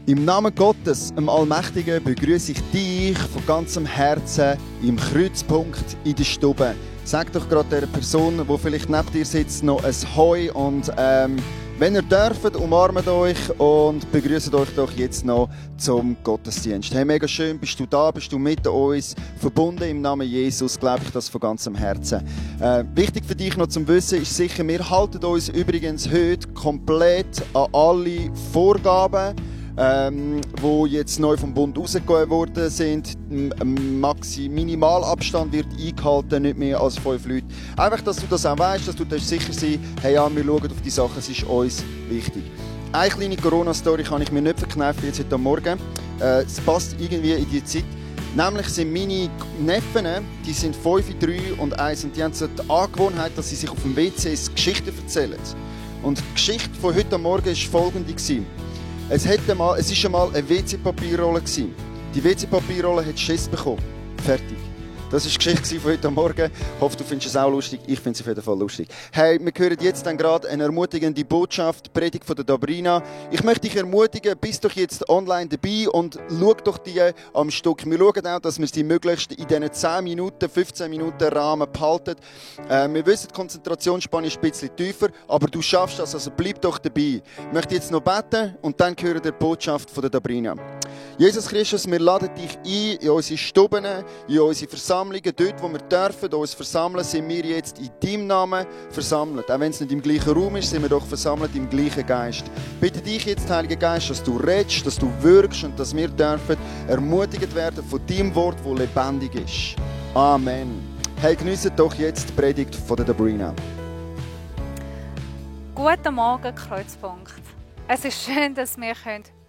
Im Namen Gottes, dem Allmächtigen, begrüße ich dich von ganzem Herzen im Kreuzpunkt in der Stube. Sag doch gerade der Person, die vielleicht neben dir sitzt, noch ein Hoi und wenn ihr dürft, umarmt euch und begrüßt euch doch jetzt noch zum Gottesdienst. Hey, mega schön, bist du da, bist du mit uns verbunden im Namen Jesus, glaube ich das von ganzem Herzen. Wichtig für dich noch zum Wissen ist sicher, wir halten uns übrigens heute komplett an alle Vorgaben, wo jetzt neu vom Bund rausgegeben worden sind. Minimalabstand wird eingehalten, nicht mehr als 5 Leute. Einfach, dass du das auch weißt, dass du sicher sein, hey ja, wir schauen auf die Sachen, es ist uns wichtig. Eine kleine Corona-Story kann ich mir nicht verkneifen jetzt heute Morgen. Es passt irgendwie in die Zeit. Nämlich sind meine Neffen, die sind 5, 3 und 1 und die haben so die Angewohnheit, dass sie sich auf dem WC Geschichten erzählen. Und die Geschichte von heute Morgen war folgende. Es war einmal eine WC-Papierrolle. Die WC-Papierrolle hat Schiss bekommen. Fertig. Das war die Geschichte von heute Morgen. Ich hoffe, du findest es auch lustig. Ich finde es auf jeden Fall lustig. Hey, wir hören jetzt dann gerade eine ermutigende Botschaft, Predigt von der Dabrina. Ich möchte dich ermutigen, bist doch jetzt online dabei und schau doch die am Stück. Wir schauen auch, dass wir sie möglichst in diesen 10 Minuten, 15 Minuten Rahmen behalten. Wir wissen, die Konzentrationsspanne ist ein bisschen tiefer, aber du schaffst das, also bleib doch dabei. Ich möchte jetzt noch beten und dann hören wir die Botschaft von der Dabrina. Jesus Christus, wir laden dich ein in unsere Stuben, in unsere Versammlungen, dort, wo wir dürfen uns versammeln, sind wir jetzt in deinem Namen versammelt. Auch wenn es nicht im gleichen Raum ist, sind wir doch versammelt im gleichen Geist. Bitte dich jetzt, Heiliger Geist, dass du redest, dass du wirkst und dass wir dürfen ermutigt werden von deinem Wort, das lebendig ist. Amen. Hey, genießt doch jetzt die Predigt von der Dabrina. Guten Morgen, Kreuzpunkt. Es ist schön, dass wir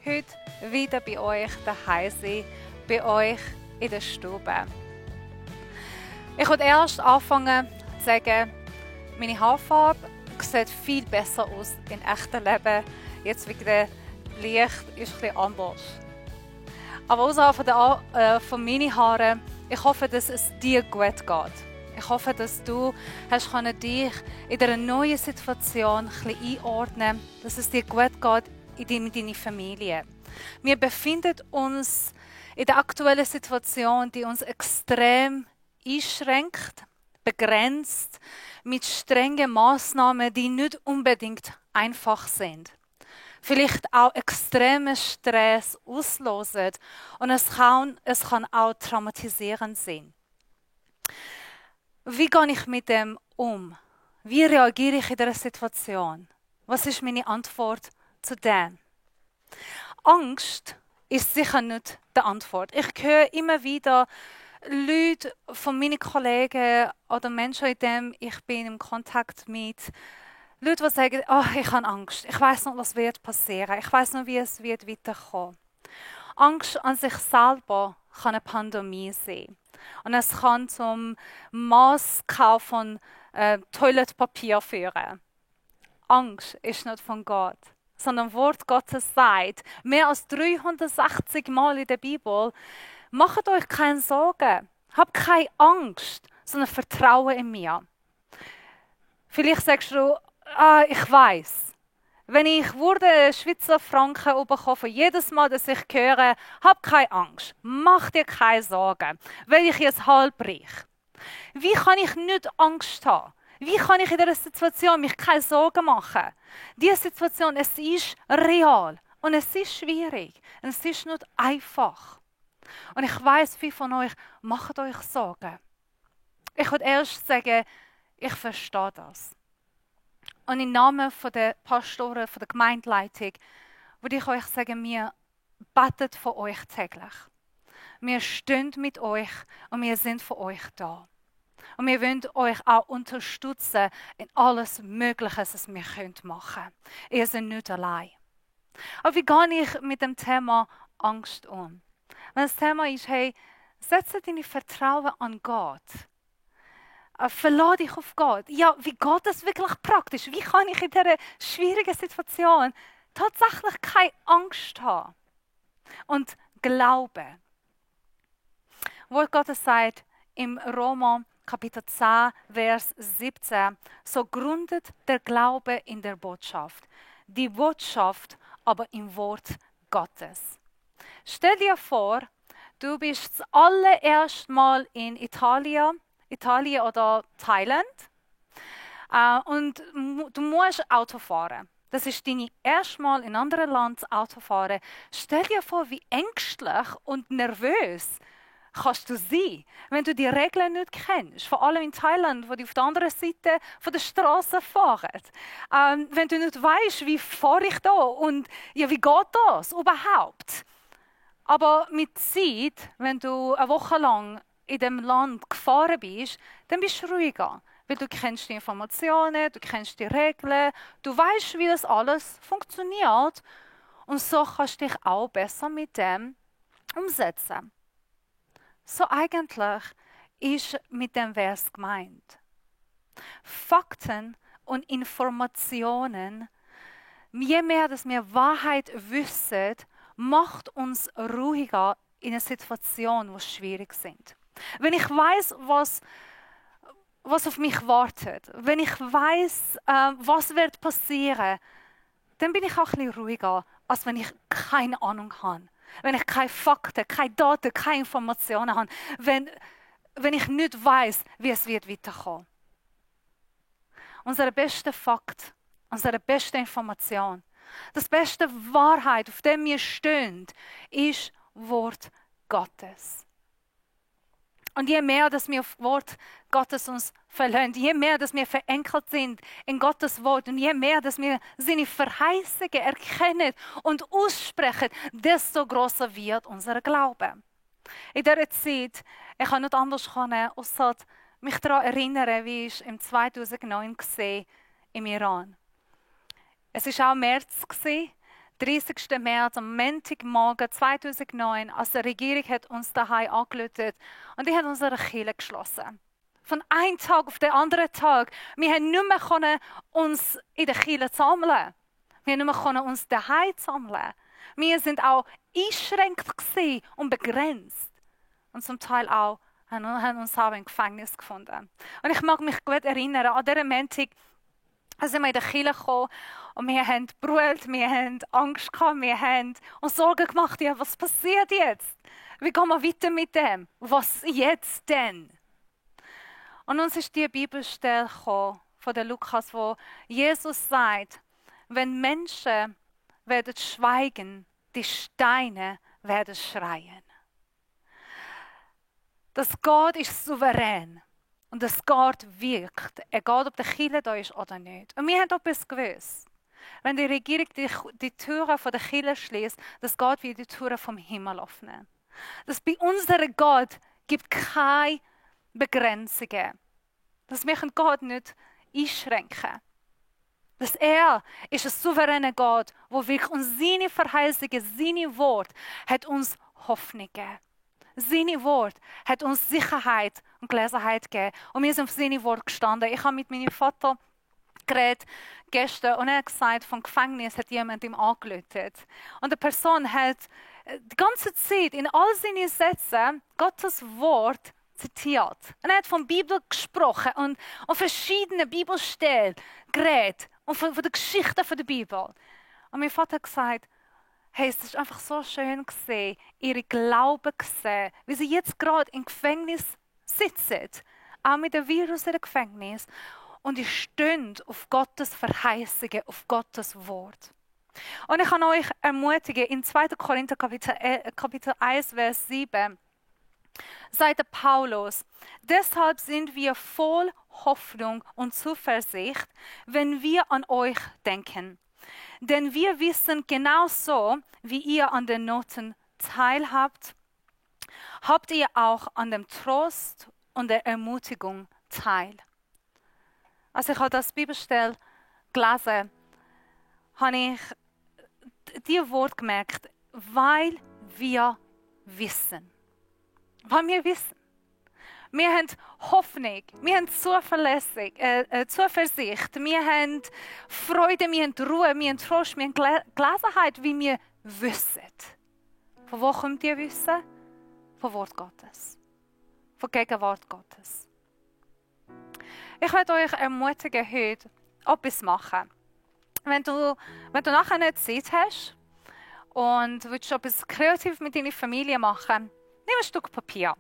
heute wieder bei euch daheim sein, bei euch in der Stube. Ich wollte erst anfangen zu sagen, meine Haarfarbe sieht viel besser aus im echten Leben. Jetzt wegen dem Licht ist es ein bisschen anders. Aber außerhalb von meinen Haaren, ich hoffe, dass es dir gut geht. Ich hoffe, dass du dich in einer neuen Situation ein bisschen einordnen kannst, dass es dir gut geht mit deiner Familie. Wir befinden uns in der aktuellen Situation, die uns extrem einschränkt, begrenzt, mit strengen Massnahmen, die nicht unbedingt einfach sind. Vielleicht auch extremen Stress auslösen und es kann auch traumatisierend sein. Wie gehe ich mit dem um? Wie reagiere ich in dieser Situation? Was ist meine Antwort zu dem? Angst ist sicher nicht die Antwort. Ich höre immer wieder Leute von meinen Kollegen oder Menschen, in denen ich bin im Kontakt mit, Leute, die sagen, ich habe Angst. Ich weiß noch, was wird passieren. Ich weiß noch, wie es wird weiterkommen. Angst an sich selber kann eine Pandemie sein. Und es kann zum Masskauf von Toiletpapier führen. Angst ist nicht von Gott, sondern Wort Gottes sagt, mehr als 360 Mal in der Bibel, macht euch keine Sorgen, habt keine Angst, sondern Vertrauen in mir. Vielleicht sagst du, ich weiß. Wenn ich Schweizer Franken bekomme, für jedes Mal, dass ich höre, hab keine Angst, mach dir keine Sorgen, weil ich jetzt halb reich. Wie kann ich nicht Angst haben? Wie kann ich in dieser Situation mich keine Sorgen machen? Diese Situation, es ist real und es ist schwierig und es ist nicht einfach. Und ich weiss, viele von euch macht euch Sorgen. Ich würde erst sagen, ich verstehe das. Und im Namen der Pastoren, der Gemeindeleitung, würde ich euch sagen, wir beten für euch täglich. Wir stehen mit euch und wir sind für euch da. Und wir wollen euch auch unterstützen in alles Mögliche, was wir machen können. Ihr seid nicht allein. Aber wie gehe ich mit dem Thema Angst um? Wenn das Thema ist, hey, setze dein Vertrauen an Gott. Verlass dich auf Gott. Ja, wie geht das wirklich praktisch? Wie kann ich in dieser schwierigen Situation tatsächlich keine Angst haben? Und glauben. Wo Gott sagt im Römer Kapitel 10, Vers 17, so gründet der Glaube in der Botschaft. Die Botschaft aber im Wort Gottes. Stell dir vor, du bist das allererste Mal in Italien oder Thailand und du musst Auto fahren. Das ist dein erstes Mal in einem anderen Land Auto fahren. Stell dir vor, wie ängstlich und nervös kannst du sein, wenn du die Regeln nicht kennst. Vor allem in Thailand, wo die auf der anderen Seite von der Straße fahren. Wenn du nicht weißt, wie fahre ich da und ja, wie geht das überhaupt? Aber mit Zeit, wenn du eine Woche lang in dem Land gefahren bist, dann bist du ruhiger. Weil du kennst die Informationen, du kennst die Regeln, du weißt, wie das alles funktioniert. Und so kannst du dich auch besser mit dem umsetzen. So eigentlich ist mit dem Vers gemeint. Fakten und Informationen, je mehr, dass wir Wahrheit wissen, macht uns ruhiger in einer Situation, wo es schwierig sind. Wenn ich weiß, was auf mich wartet, wenn ich weiß, was wird passieren, dann bin ich auch ein bisschen ruhiger, als wenn ich keine Ahnung habe. Wenn ich keine Fakten, keine Daten, keine Informationen habe. Wenn ich nicht weiß, wie es wird weiterkommen. Unsere beste Fakt, unsere beste Information, das beste Wahrheit, auf dem wir stehen, ist Wort Gottes. Und je mehr, dass wir auf Wort Gottes uns verlassen, je mehr, dass wir verankert sind in Gottes Wort und je mehr, dass wir seine Verheißungen erkennen und aussprechen, desto grosser wird unser Glaube. In dieser Zeit, ich kann nicht anders können, außer mich daran erinnern, wie ich im 2009 war im Iran. Es war auch März, 30. März, am Montagmorgen 2009, als die Regierung hat uns daheim angerufen und die hat unsere Kirche geschlossen. Von einem Tag auf den anderen Tag. Wir konnten nicht mehr uns in der Kirche sammeln. Wir konnten nicht mehr uns daheim sammeln. Wir waren auch eingeschränkt und begrenzt. Und zum Teil auch haben uns auch im Gefängnis gefunden. Und ich mag mich gut erinnern, an diesem Montag sind wir in der Kirche gekommen und wir haben gebrüllt, wir haben Angst gehabt, wir haben uns Sorgen gemacht, ja, was passiert jetzt? Wie gehen wir weiter mit dem? Was jetzt denn? Und uns ist die Bibelstelle gekommen, von der Lukas, wo Jesus sagt, wenn Menschen werden schweigen, die Steine werden schreien. Das Gott ist souverän. Und das Gott wirkt, egal ob der Kirche da ist oder nicht. Und wir haben etwas gewusst. Wenn die Regierung die Türen der Kirche schließt, dass Gott wie die Türen vom Himmel öffnet. Dass bei unserem Gott gibt keine Begrenzungen. Dass wir Gott nicht einschränken. Dass er ist ein souveräner Gott, der wirkt. Und seine Verheißungen, seine Wort hat uns Hoffnung gegeben. Seine Wort hat uns Sicherheit und Gelassenheit gegeben. Und wir sind auf seine Wort gestanden. Ich habe mit meinem Vater geredet gestern und er hat gesagt, vom Gefängnis hat jemand ihm angerufen. Und die Person hat die ganze Zeit in all seinen Sätzen Gottes Wort zitiert. Und er hat von der Bibel gesprochen und verschiedene Bibelstellen geredet und von der Geschichte der Bibel. Und mein Vater hat gesagt, hey, es ist einfach so schön gesehen, ihre Glauben gesehen, wie sie jetzt gerade im Gefängnis sitzen, auch mit dem Virus in dem Gefängnis, und sie stehen auf Gottes Verheißungen, auf Gottes Wort. Und ich kann euch ermutigen, in 2. Korinther Kapitel 1, Vers 7, sagt Paulus, deshalb sind wir voll Hoffnung und Zuversicht, wenn wir an euch denken. Denn wir wissen genauso, wie ihr an den Noten teilhabt, habt ihr auch an dem Trost und der Ermutigung teil. Als ich das Bibelstelle gelesen habe ich dieses Wort gemerkt, weil wir wissen. Weil wir wissen. Wir haben Hoffnung, wir haben Zuversicht, wir haben Freude, wir haben Ruhe, wir haben Trost, wir haben Gelassenheit, wie wir wissen. Von wo kommt ihr Wissen? Vom Wort Gottes. Von Gegenwart Gottes. Ich werde euch ermutigen, heute etwas machen. Wenn du nachher nicht Zeit hast und willst etwas kreativ mit deiner Familie machen, nimm ein Stück Papier.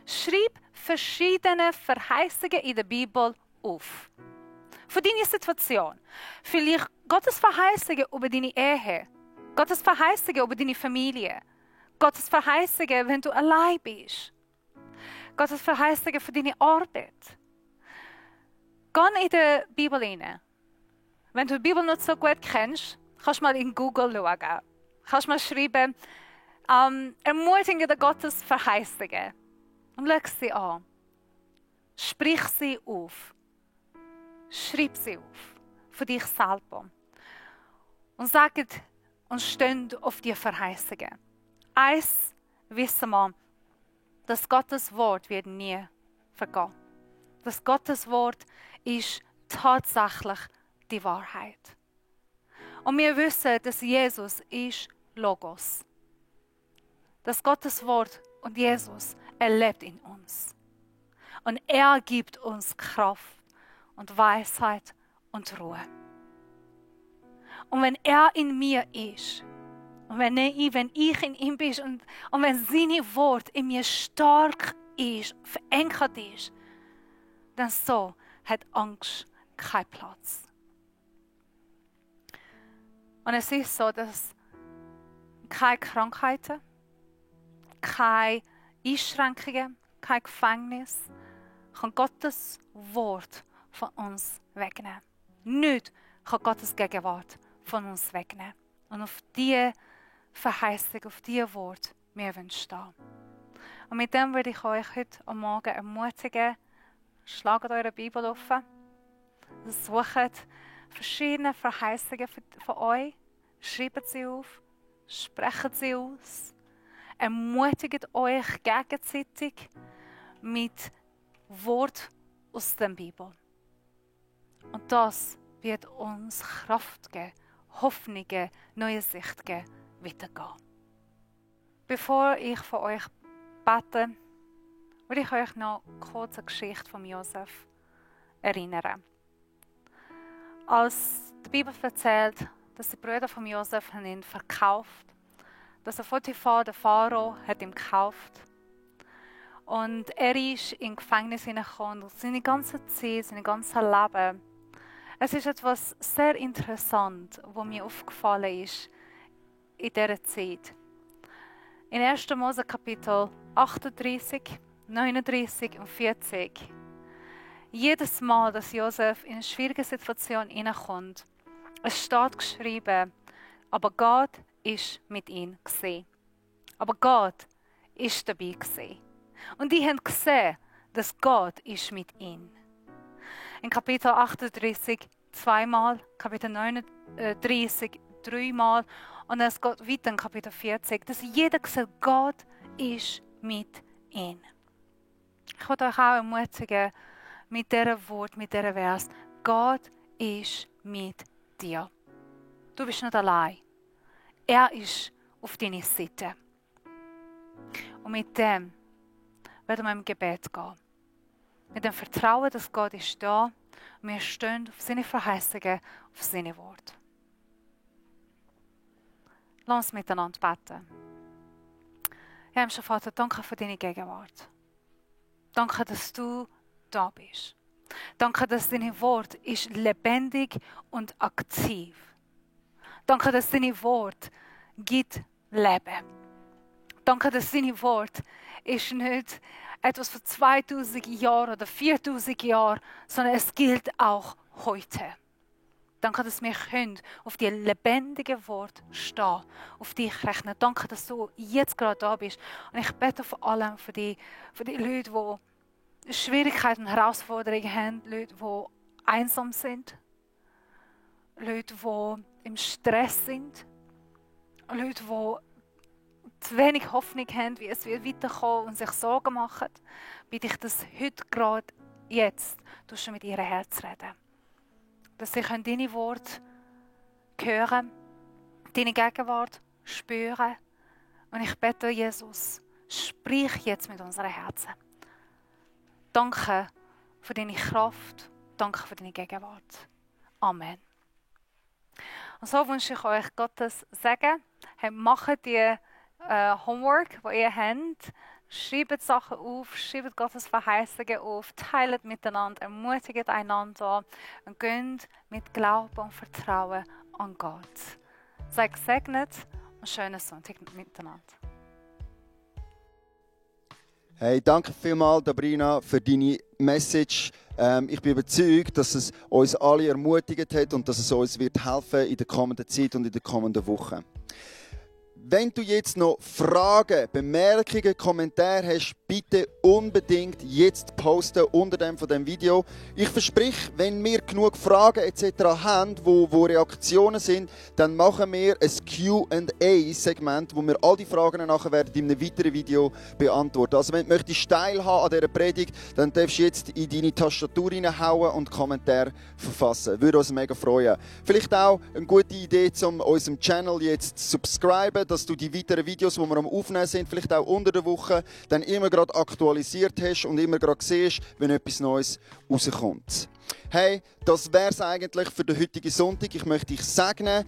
Schreib verschiedene Verheißungen in der Bibel auf. Für deine Situation. Vielleicht Gottes Verheißungen über deine Ehe. Gottes Verheißungen über deine Familie. Gottes Verheißungen, wenn du allein bist. Gottes Verheißungen für deine Arbeit. Geh in die Bibel rein. Wenn du die Bibel nicht so gut kennst, kannst du mal in Google schauen. Kannst mal schreiben, ermutigende Gottes Verheißungen. Und schau sie an. Sprich sie auf. Schreib sie auf. Für dich selber. Und sag und steh auf die Verheißungen. Eins wissen wir, dass Gottes Wort wird nie vergehen. Dass Gottes Wort ist tatsächlich die Wahrheit. Und wir wissen, dass Jesus ist Logos. Dass Gottes Wort und Jesus, er lebt in uns. Und er gibt uns Kraft und Weisheit und Ruhe. Und wenn er in mir ist, und wenn ich in ihm bin und wenn seine Wort in mir stark ist, verankert ist, dann so hat Angst keinen Platz. Und es ist so, dass keine Krankheiten, keine Einschränkungen, kein Gefängnis kann Gottes Wort von uns wegnehmen. Nichts kann Gottes Gegenwart von uns wegnehmen. Und auf diese Verheißung, auf diese Wort, wir wollen stehen. Und mit dem würde ich euch heute am Morgen ermutigen, schlagt eure Bibel auf, sucht verschiedene Verheißungen von euch, schreibt sie auf, sprecht sie aus, ermutigt euch gegenseitig mit Wort aus der Bibel. Und das wird uns Kraft geben, Hoffnung geben, neue Sicht geben, weitergehen. Bevor ich von euch bete, will ich euch noch kurz eine Geschichte von Josef erinnern. Als die Bibel erzählt, dass die Brüder von Josef ihn verkauft, dass der Potiphar, der Pharao, hat ihn gekauft. Und er ist in Gefängnis hineingekommen und seine ganze Zeit, sein ganzes Leben. Es ist etwas sehr interessant, was mir aufgefallen ist in dieser Zeit. In 1. Mose Kapitel 38, 39 und 40. Jedes Mal, dass Josef in eine schwierige Situation hineinkommt, es steht geschrieben, aber Gott ist mit ihm gewesen. Aber Gott ist dabei gewesen. Und die haben gesehen, dass Gott ist mit ihnen. In Kapitel 38 zweimal, Kapitel 39 dreimal und es geht weiter in Kapitel 40, dass jeder sieht, Gott ist mit ihnen. Ich will euch auch ermutigen, mit diesem Wort, mit diesem Vers, Gott ist mit dir. Du bist nicht allein. Er ist auf deiner Seite. Und mit dem werden wir im Gebet gehen. Mit dem Vertrauen, dass Gott ist da und wir stehen auf seine Verheißungen, auf seine Worte. Lass uns miteinander beten. Himmlischer Vater, danke für deine Gegenwart. Danke, dass du da bist. Danke, dass dein Wort ist lebendig und aktiv. Danke, dass dein Wort gibt Leben. Danke, dass dein Wort ist nicht etwas von 2000 Jahren oder 4000 Jahren, sondern es gilt auch heute. Danke, dass wir auf die lebendige Wort stehen, auf dich rechnen. Danke, dass du jetzt gerade da bist. Und ich bete vor allem für die Leute, die Schwierigkeiten und Herausforderungen haben, Leute, die einsam sind, Leute, die im Stress sind, Leute, die zu wenig Hoffnung haben, wie es wird weiterkommen und sich Sorgen machen, bitte ich, dass heute gerade jetzt du schon mit ihrem Herz reden. Dass sie deine Worte hören, deine Gegenwart spüren. Und ich bete, Jesus, sprich jetzt mit unseren Herzen. Danke für deine Kraft, danke für deine Gegenwart. Amen. Und so wünsche ich euch Gottes Segen. Hey, macht die Homework, die ihr habt. Schreibt Sachen auf, schreibt Gottes Verheißungen auf, teilt miteinander, ermutigt einander und geht mit Glauben und Vertrauen an Gott. Seid gesegnet und schönen Sonntag miteinander. Hey, danke vielmals, Sabrina, für deine Message. Ich bin überzeugt, dass es uns alle ermutigt hat und dass es uns wird helfen in der kommenden Zeit und in den kommenden Wochen. Wenn du jetzt noch Fragen, Bemerkungen, Kommentare hast, bitte unbedingt jetzt posten unter dem Video. Ich verspreche, wenn wir genug Fragen etc. haben, wo Reaktionen sind, dann machen wir ein Q&A-Segment, wo wir all die Fragen nachher werden in einem weiteren Video beantworten. Also wenn du möchtest teilhaben an dieser Predigt, dann darfst du jetzt in deine Tastatur reinhauen und Kommentare verfassen. Würde uns mega freuen. Vielleicht auch eine gute Idee, um unserem Channel jetzt zu subscriben, dass du die weiteren Videos, die wir am Aufnehmen sind, vielleicht auch unter der Woche, dann immer gerade aktualisiert hast und immer gerade siehst, wenn etwas Neues rauskommt. Hey, das wäre es eigentlich für den heutigen Sonntag. Ich möchte dich segnen,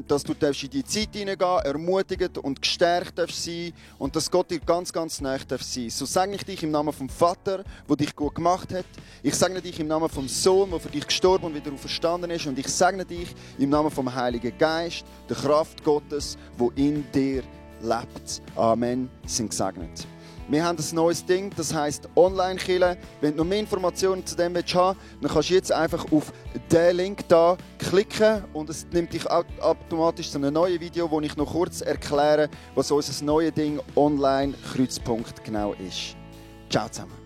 dass du in die Zeit hineingehen, ermutigt und gestärkt sein und dass Gott dir ganz, ganz nahe sein darf. So segne ich dich im Namen vom Vater, der dich gut gemacht hat. Ich segne dich im Namen vom Sohn, der für dich gestorben und wieder auferstanden ist. Und ich segne dich im Namen vom Heiligen Geist, der Kraft Gottes, die in dir lebt. Amen. Sind gesegnet. Wir haben ein neues Ding, das heisst Online-Kirche. Wenn du noch mehr Informationen zu dem willst, dann kannst du jetzt einfach auf den Link hier klicken und es nimmt dich automatisch zu einem neuen Video, wo ich noch kurz erkläre, was unser neues Ding Online-Kreuzpunkt genau ist. Ciao zusammen.